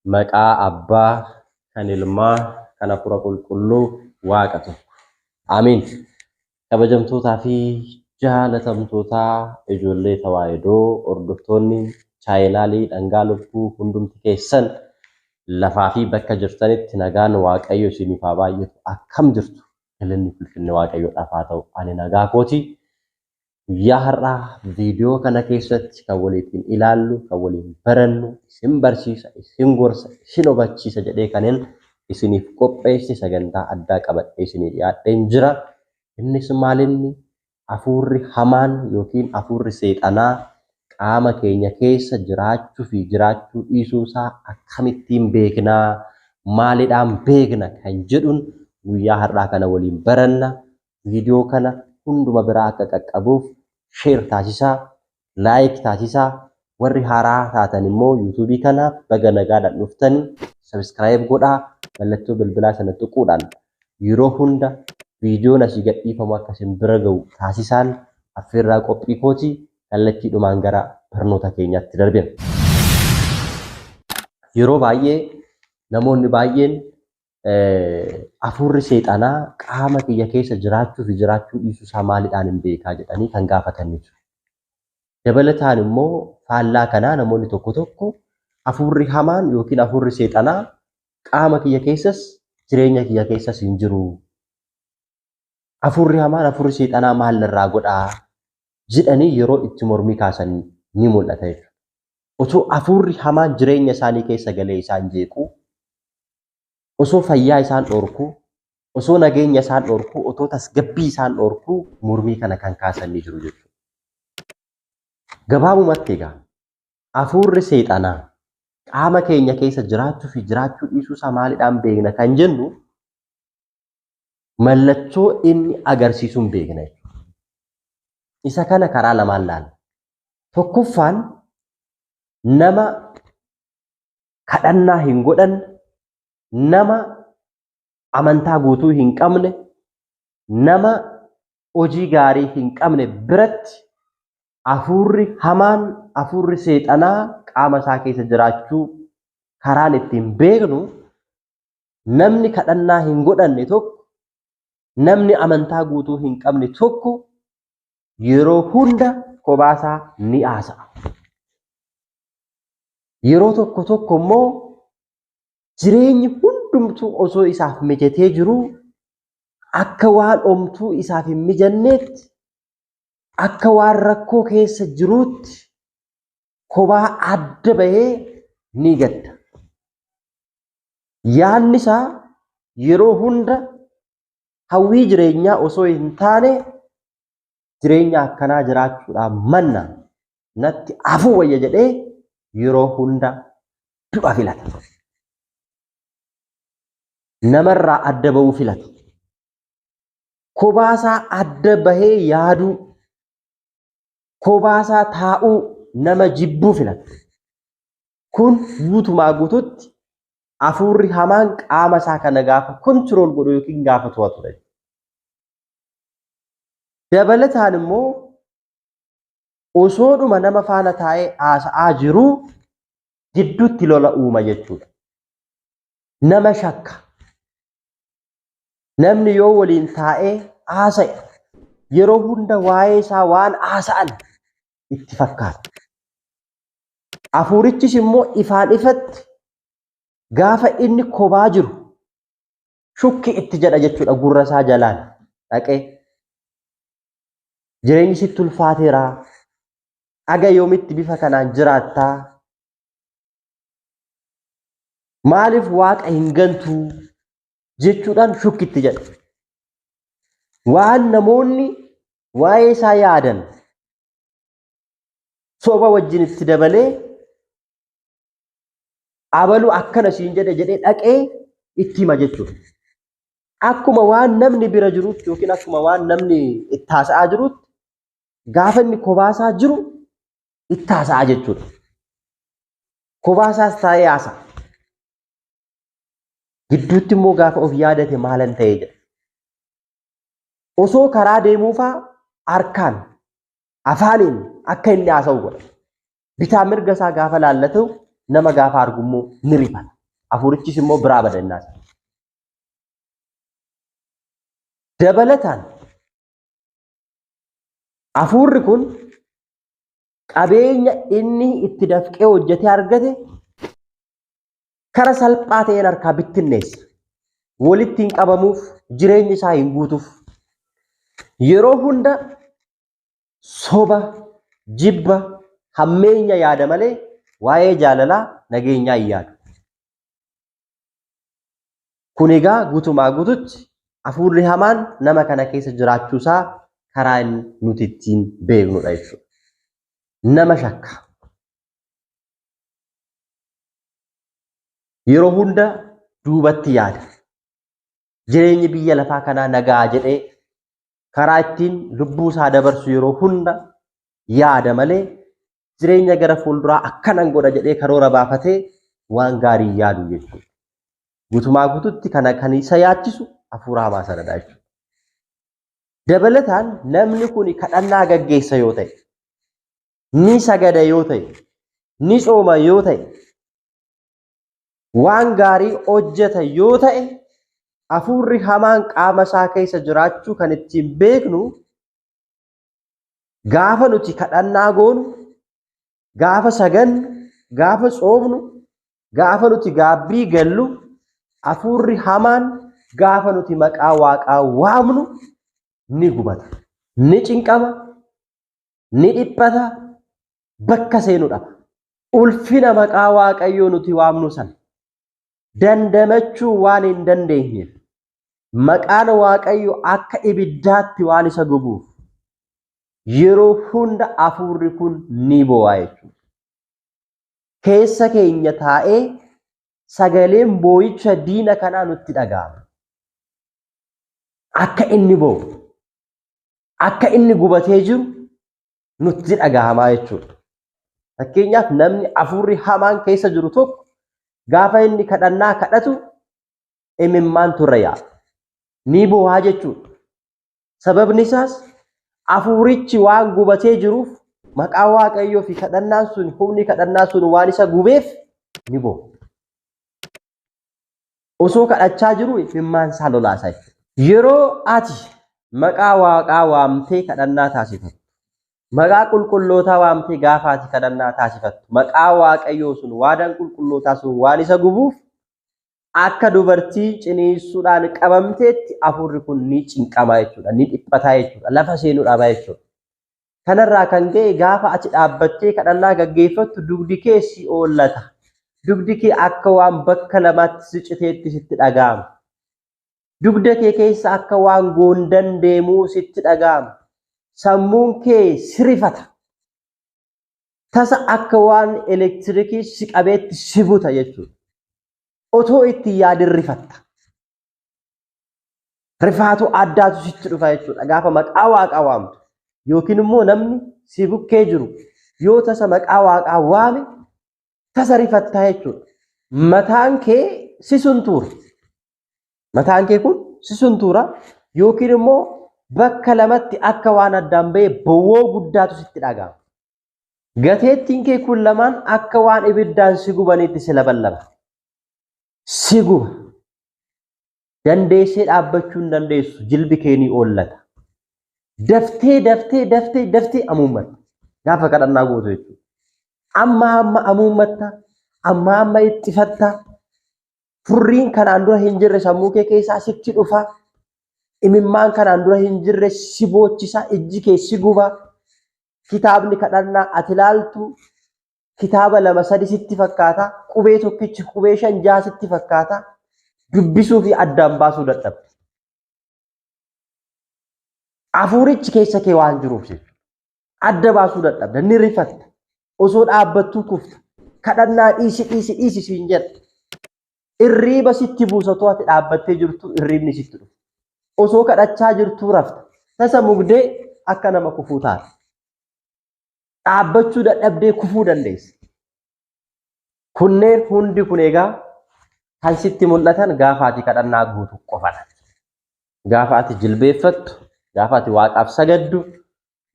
Maqaa Abbaa, kan Ilmaa, kan Hafuura Qulqulluu, Waaqa tokko. Amiin. Kabajamtootaa fi jaalatamtootaa ijoollee Tawaahidoo hordoftoonni chaayinaalii Dhangaa Lubbuu hundumti keessan lafaa fi bakka jirtanitti nagaan Waaqayyo isiniif haa baay'atu. Akkam jirtu? Galanni ulfinni Waaqayyoodhaaf haa ta'u. Ani nagaa kooti. Guyyaa har'aa viidiyoo kana keessatti kan waliin ilaallu, kan waliin barannu, isin barsiisa, isin gorsa, isin hubachiisa jedhee kanin isiniif qopheesse sagantaa addaa qabadhee isinii dhiyaadheen jira. Innis maalinni hafuurri hamaan yookiin hafuurri seexanaa qaama keenya keessa jiraachuu fi jiraachuu dhiisuusaa akkamittiin beeknaa? Maalidhaan beekna kan jedhuun guyyaa har'aa kana waliin baranna. Viidiyoo kana hunduma biraa akka qaqqabuuf share taasisaa, like taasisaa. Warri haaraa taatan immoo yuutuubii kanaaf baga nagaadhaan dhuftanii subscribe godhaa, mallattoo bilbilaa sana tuquudhaan yeroo hunda viidiyoon asii gadhiifamu akka isin bira ga'u taasisaan affeerraa qophii kooti. Kallattiidhumaan gara barnoota keenyaatti darbina. Yeroo baay'ee namoonni baay'een hafuurri seexanaa qaama kiyya keessa jiraachuu fi jiraachuu dhiisuu isaa maalidhaan hin beekaa jedhanii kan gaafatan ni jiru. Dabalataan immoo faallaa kanaa namoonni tokko tokko hafuurri hamaan yookiin hafuurri seexanaa qaama kiyya keessas jireenya kiyya keessas hin jiru. Hafuurri hamaan hafuurri seexanaa maal narraa godhaa jedhanii yeroo itti mormii kaasan ni mul'ata jechuudha. Otoo hafuurri hamaan jireenya isaanii keessa galee isaan jeequu, osoo fayyaa isaan dhorkuu, osoo nageenya isaan dhorkuu, otoo tasgabbii isaan dhorkuu mormii kana kan kaasan ni jiru jechuudha. Gabaabumatti egaa hafuurri seexanaa qaama keenya keessa jiraachuu fi jiraachuu dhiisuu isaa maalidhaan beekna kan jennu mallattoo inni agarsiisuun beekna jechuudha. Isa kana karaa lamaan laalla. Tokkoffaan nama kadhannaa hin godhanne, nama amantaa guutuu hin qabne, nama hojii gaarii hin qabne biratti hafuurri hamaan, hafuurri seexanaa qaama isaa keessa jiraachuu karaan ittiin beeknu namni kadhannaa hin godhanne tokko, namni amantaa guutuu hin qabne tokko yeroo hunda kophaasaa ni haasa'a. Yeroo tokko tokko immoo jireenyi hundumtuu osoo isaaf mijatee jiruu akka waan omtuu isaaf hin mijanneetti, akka waan rakkoo keessa jiruutti kophaa adda bahee ni gadda. Yaadni isaa yeroo hunda hawwii jireenyaa osoo hin taane jireenya akkanaa jiraachuudhaan manna natti hafuu wayya jedhee yeroo hunda du'a filata. Namarraa adda bahuu filata. Kophaasaa adda bahee yaaduu, kophaasaa taa'uu, nama jibbuu filata. Kun guutumaa guututti hafuurri hamaan qaama isaa kana gaafa control godhu yookiin gaafa to'atudha. Dabalataan immoo osoodhuma nama faana taa'ee haasa'aa jiruu gidduutti lola uuma jechuudha. Nama shakka. Namni yoo waliin taa'ee haasa'e yeroo hunda waa'ee isaa waan haasa'an itti fakkaata. Hafuurichis immoo ifaan ifatti gaafa inni kophaa jiru shukki itti jedha jechuudha gurra isaa jalaan dhaqee. Jireenyi sitti ulfaateera. Aga yoomitti bifa kanaan jiraattaa? Maaliif waaqa hin gantuu? Jechuudhaan shukkitti jedha. Waan namoonni waa'ee isaa yaadan soba wajjin itti dabalee abalu akkana siin jedhe jedhee dhaqee itti hima jechuudha. Akkuma waan namni bira jirutti yookiin akkuma waan namni itti haasa'aa jirutti gaafa inni kophaasaa jiru itti haasa'a jechuudha. Kophaasaas taa'ee haasa'a. Gidduutti immoo gaafa of yaadate maalan ta'ee jedha. Osoo karaa deemuufaa harkaan afaaniin akka inni haasa'u godha. Bitaa mirga isaa gaafa laallatu nama gaafa argu immoo ni rifata. Hafuurichis immoo biraa bada innaas. Dabalataan hafuurri kun qabeenya inni itti dafqee hojjetee argate kara salphaa ta'een harkaa bittinneessa. Walitti hin qabamuuf, jireenyi isaa hin guutuuf. Yeroo hunda soba, jibba, hammeenya yaada malee waa'ee jaalalaa nageenyaa hin yaadu. Kun egaa guutumaa guututti hafuurri hamaan nama kana keessa jiraachuusaa karaa nuti ittiin beeknudha jechuudha. Nama shakka. Yeroo hunda duubatti yaada. Jireenyi biyya lafaa kanaa nagaa jedhee karaa ittiin lubbuu isaa dabarsu yeroo hunda yaada malee jireenya gara fuulduraa akkanan godha jedhee karoora baafatee waan gaarii yaadu jechuudha. Guutumaa guututti kana kan isa yaachisu hafuura hamaa sanadha jechuudha. Dabalataan namni kun kadhannaa gaggeessa yoo ta'e, ni sagada yoo ta'e, ni tsooma yoo ta'e, waan gaarii hojjeta yoo ta'e, hafuurri hamaan qaama isaa keessa jiraachuu kan ittiin beeknu gaafa nuti kadhannaa goonu, gaafa sagannu, gaafa tsoomnu, gaafa nuti gaabbii gallu, hafuurri hamaan gaafa nuti maqaa Waaqaa waamnu ni gubata, ni cinqama, ni dhiphata, bakka seenu dhaba. Ulfina maqaa Waaqayyoo nuti waamnu sana dandamachuu waan hin dandeenyeef maqaan Waaqayyo akka ibiddaatti waan isa gubuuf yeroo hunda hafuurri kun ni boo'a jechuudha. Keessa keenya taa'ee sagaleen boo'icha diina kanaa nutti dhaga'ama. Akka inni boo'u, akka inni gubatee jiru nutti dhaga'amaa jechuudha. Fakkeenyaaf namni hafuurri hamaan keessa jiru tokko gaafa inni kadhannaa kadhatu imimmaantu irra yaa'a. Ni boo'aa jechuudha. Sababni isaas hafuurichi waan gubatee jiruuf maqaa Waaqayyoo fi kadhannaan sun humni kadhannaa sun waan isa gubeef ni boo'a. Osoo kadhachaa jiru imimmaan isaa lolaasa jechuudha. Yeroo ati maqaa Waaqaa waamtee kadhannaa taasifattu, maqaa qulqullootaa waamtee gaafa ati kadhannaa taasifattu, maqaa Waaqayyoo sun waadaan qulqullootaa sun waan isa gubuuf akka dubartii ciniinsuudhaan qabamteetti hafuurri kun ni cinqama jechuudha, ni dhiphataa jechuudha, lafa seenuu dhaba jechuudha. Kanarraa kan ka'e gaafa ati dhaabbattee kadhannaa gaggeeffattu dugdi kee si oollata. Dugdi kee akka waan bakka lamaatti si citeetti sitti dhaga'ama. Dugda kee keessa akka waan goondan deemuu sitti dhaga'ama. Sammuun kee si rifata. Tasa akka waan elektirikii si qabeetti si buta jechuudha. Otoo itti yaadin rifatta. Rifaatu addaatu sitti dhufa jechuudha. Gaafa maqaa Waaqaa waamtu yookiin immoo namni si bukkee jiru yoo tasa maqaa Waaqaa waame tasa rifattaa jechuudha. Mataan kee si suntuura. Mataan kee kun si suntuura yookiin immoo bakka lamatti akka waan addaan ba'ee bowwoo guddaatu sitti dhaga'ama. Gateettiin kee kun lamaan akka waan ibiddaan si gubaniitti si laballaba. Si guba. Dandeessee dhaabbachuu hin dandeessu. Jilbi kee ni oollata. Daftee daftee daftee daftee amuummatta. Gaafa kadhannaa gootu jechuudha. Amma amma amuummatta. Amma amma ittifatta. Furriin kanaan dura hin jirre sammuu kee keessaa sitti dhufa. Imimmaan kanaan dura hin jirre si boochisa. Ijji kee si guba. Kitaabni kadhannaa ati ilaaltu kitaaba 2 3 sitti fakkaata. Qubee tokkichi qubee 5 6 sitti fakkaata. Dubbisuu fi addaan baasuu dadhabda. Hafuurichi keessa kee waan jiruuf jechuudha. Adda baasuu dadhabda. Ni rifatta. Osoo dhaabbattuu kufta. Kadhannaa dhiisi dhiisi dhiisi siin jedha. Irriiba sitti buusa otoo ati dhaabbattee jirtu irriibni sitti dhufa. Osoo kadhachaa jirtuu rafta. Tasa mugdee akka nama kufuu taata. Dhaabbachuu dadhabdee kufuu dandeessa. Kunneen hundi kun egaa kan sitti mul'atan gaafa ati kadhannaa guutu qofadha. Gaafa ati jilbeeffattu, gaafa ati Waaqaaf sagaddu,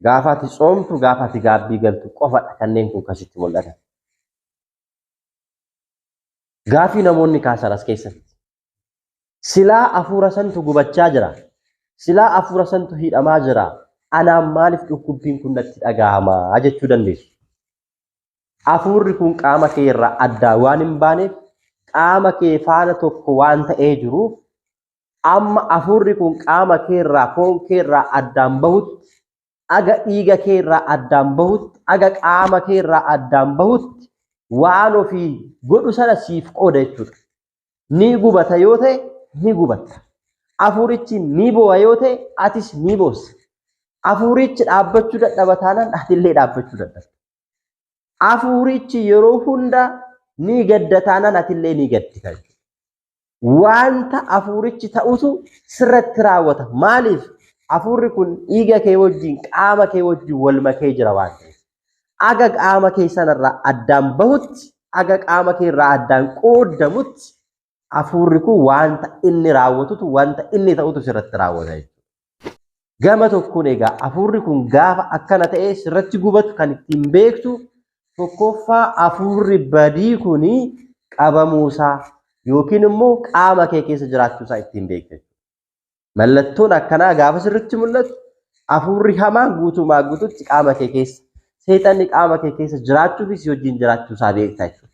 gaafa ati tsoomtu, gaafa ati gaabbii galtu qofadha kanneen kun kan sitti mul'atan. Gaafii namoonni kaasan as keessatti. Silaa hafuura santu gubachaa jira. Silaa hafuura santu hidhamaa jira. Anaan maaliif dhukkubbiin kun natti dhaga'amaa jechuu dandeessu. Hafuurri kun qaama kee irraa addaa waan hin baaneef, qaama kee faana tokko waan ta'ee jiruuf, amma hafuurri kun qaama kee irraa, foon kee irraa addaan bahutti, aga dhiiga kee irraa addaan bahutti, aga qaama kee irraa addaan bahutti waan ofii godhu sana siif qooda jechuudha. Ni gubata yoo ta'e ni gubatta. Hafuurichi ni boo'a yoo ta'e atis ni boossa. Hafuurichi dhaabbachuu dadhaba taanaan atillee dhaabbachuu dadhabda. Hafuurichi yeroo hunda ni gadda taanaan atillee ni gaddita jechuudha. Wanta hafuurichi ta'utu sirratti raawwata. Maaliif? Hafuurri kun dhiiga kee wajjin, qaama kee wajjin wal makee jira waan ta'eef. Aga qaama kee sanarraa addaan bahutti, aga qaama kee irraa addaan qooddamutti hafuurri kun wanta inni raawwatutu, wanta inni ta'utu sirratti raawwata jechuudha. Gama tokkoon egaa hafuurri kun gaafa akkana ta'ee sirratti gubatu kan ittiin beektu, tokkoffaa hafuurri badii kuni qabamuusaa yookiin immoo qaama kee keessa jiraachuusaa ittiin beekta jechuudha. Mallattoon akkanaa gaafa sirritti mul'atu hafuurri hamaan guutumaa guututti qaama kee keessa, seexanni qaama kee keessa jiraachuu fi si wajjin jiraachuusaa beekta jechuudha.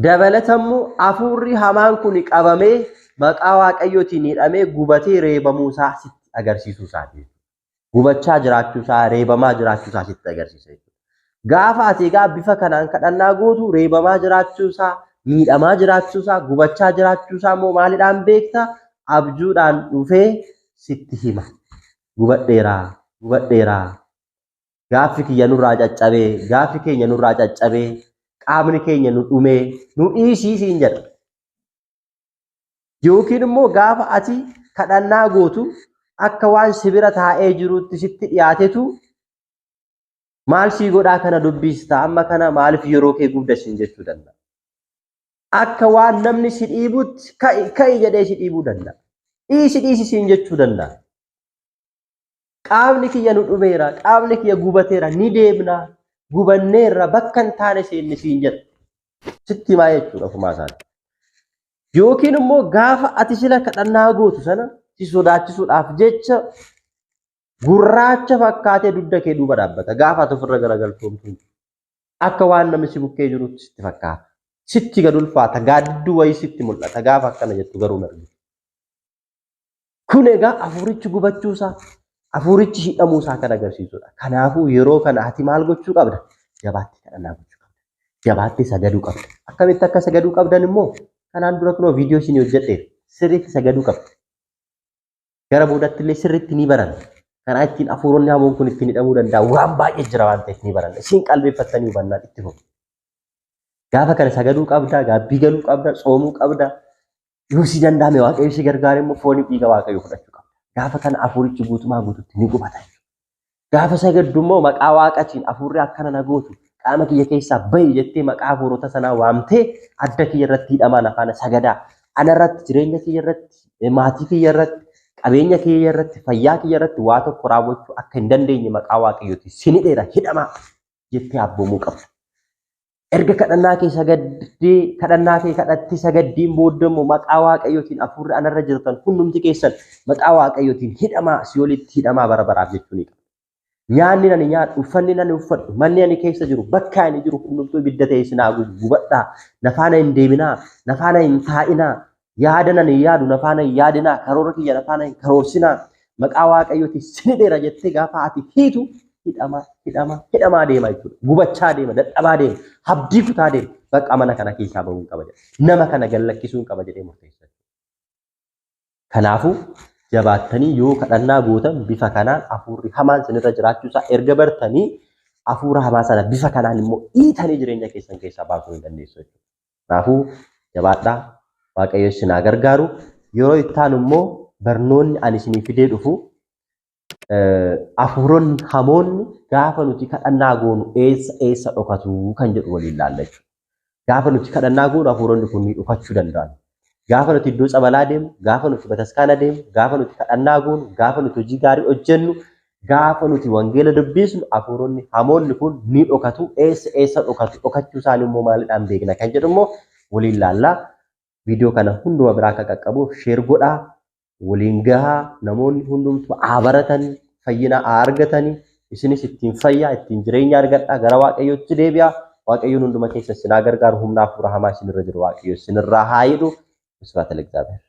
Dabalatammoo hafuurri hamaan kun qabamee maqaa Waaqayyootiin hidhamee gubatee reebamuusaa sitti agarsiisuu isaati. Gubachaa jiraachuusaa, reebamaa jiraachuusaa sitti agarsiisa jechuudha. Gaafa ati egaa bifa kanaan kadhannaa gootu reebamaa jiraachuusaa, miidhamaa jiraachuusaa, gubachaa jiraachuusaa immoo maalidhaan beekta? Abjuudhaan dhufee sitti hima. Gubadheeraa, gubadheeraa. Gaaffi kiyya nurraa caccabee, gaaffi keenya nurraa caccabee, qaamni keenya nu dhumee, nu dhiisii siin jedha. Yookiin immoo gaafa ati kadhannaa gootu akka waan si bira taa'ee jiruutti sitti dhiyaatetu maal sii godhaa kana dubbista, amma kana maaliif yeroo kee gubda siin jechuu danda'a. Akka waan namni si dhiibutti ka'i ka'i jedhee si dhiibuu danda'a. Dhiisi dhiisi siin jechuu danda'a. Qaamni kiyya nu dhumeera, qaamni kiyya gubateera, ni deemna, gubanneerra, bakka hin taane seenne siin jedha. Sitti himaa jechuudha ofumaa isaati. Yookiin immoo gaafa ati sila kadhannaa gootu sana si sodaachisuudhaaf jecha gurraacha fakkaatee dugda kee duuba dhaabbata. Gaafa ati ofirra garagaltoomtu akka waan namni si bukkee jirutti sitti fakkaata. Sitti gad ulfaata, gaaddidduu wayii sitti mul'ata. Gaafa akkana jettu garuu hin argitu. Kun egaa hafuurichi gubachuusaa, hafuurichi hidhamuusaa kan agarsiisudha. Kanaafuu yeroo kana ati maal gochuu qabda? Jabaattee kadhannaa gochuu qabda. Jabaattee sagaduu qabda. Akkamitti akka sagaduu qabdan immoo kanaan dura kunoo viidiyoo isinii hojjedheera. Sirriitti sagaduu qabda. Gara boodatti illee sirriitti ni baranna. Karaa ittiin hafuuronni hamoon kun ittiin hidhamuu danda'a waan baay'ee jira waan ta'eef ni baranna. Isin qalbeeffattanii hubannaan itti fufu. Gaafa kana sagaduu qabda, gaabbii galuu qabda, tsoomuu qabda. Yoo si danda'ame, Waaqayyo si gargaare immoo foonii dhiiga Waaqayyoo fudhachuu qabda. Gaafa kana hafuurichi guutumaa guututti ni gubata. Gaafa sagaddu immoo maqaa Waaqatiin hafuurri akkana na gootu qaama kiyya keessaa bahi jettee maqaa hafuurota sanaa waamtee, adda kiyya irratti hidhamaa na faana sagadaa. Ana irratti, jireenya kiyya irratti, maatii kiyya irratti, qabeenya kiyya irratti, fayyaa kiyya irratti waa tokko raawwachuu akka hin dandeenye maqaa Waaqayyooti. Sini dheera hidhamaa jettee abboomuu qabda. Erga kadhannaa kee sagaddee, kadhannaa kee kadhattee sagaddiin booda immoo maqaa Waaqayyootiin hafuurri anarra jirtan hundumti keessan maqaa Waaqayyootiin hidhamaa, si'oolitti hidhamaa bara baraaf jechuu ni qabda. Nyaanni ani nyaadhu, uffanni ani uffadhu, manni ani keessa jiru, bakka ani jiru hundumtuu ibidda ta'e isin haa gubu, gubadhaa, na faana hin deeminaa, na faana hin taa'inaa, yaada ani yaadu na faana hin yaadinaa, karoora kiyya na faana hin karoorsinaa, maqaa Waaqayyootiin sini dheera jettee gaafa ati hiitu hidhamaa, hidhamaa, hidhamaa deema jechuudha. Gubachaa deema, dadhabaa deema, abdii kutaa deema. Bakka mana kana keessaa bahuu hin qaba jedha. Nama kana gallakkisuu hin qaba jedhee murteessa. Kanaafuu jabaattanii yoo kadhannaa gootan bifa kanaan hafuurri hamaan sinirra jiraachuusaa erga bartanii hafuura hamaa sana bifa kanaan immoo dhiitanii jireenya keessan keessaa baasuu hin dandeessu jechuudha. Kanaafuu jabaadhaa, Waaqayyo isin haa gargaaru. Yeroo itti aanu immoo barnoonni ani isinii fidee dhufu hafuuronni hamoonni gaafa nuti kadhannaa goonu eessa eessa dhokatu kan jedhu waliin laalla jechuudha. Gaafa nuti kadhannaa goonu hafuuronni kun dhokachuu danda'an. Gaafa nuti iddoo tsabalaa deemnu, gaafa nuti bataskaana deemnu, gaafa nuti kadhannaa goonu, gaafa nuti hojii gaarii hojjennu, gaafa nuti wangeela dubbisnu hafuuronni hamoonni kun ni dhokatu. Eessa eessa dhokatu? Dhokachuu isaanii immoo maalidhaan beekna kan jedhu immoo waliin laallaa. Viidiyoo kana hunduma biraa akka qaqqabuuf share godhaa, waliin gahaa, namoonni hundumtuu haa baratanii, fayyina haa argatanii, isinis ittiin fayyaa, ittiin jireenya argadhaa, gara Waaqayyootti deebi'aa. Waaqayyoon hunduma keessa isin haa gargaaru, humna hafuura hamaa isinirra jiru Waaqayyo isinirraa haa hidhu. Sibhaat Leegzaabeer.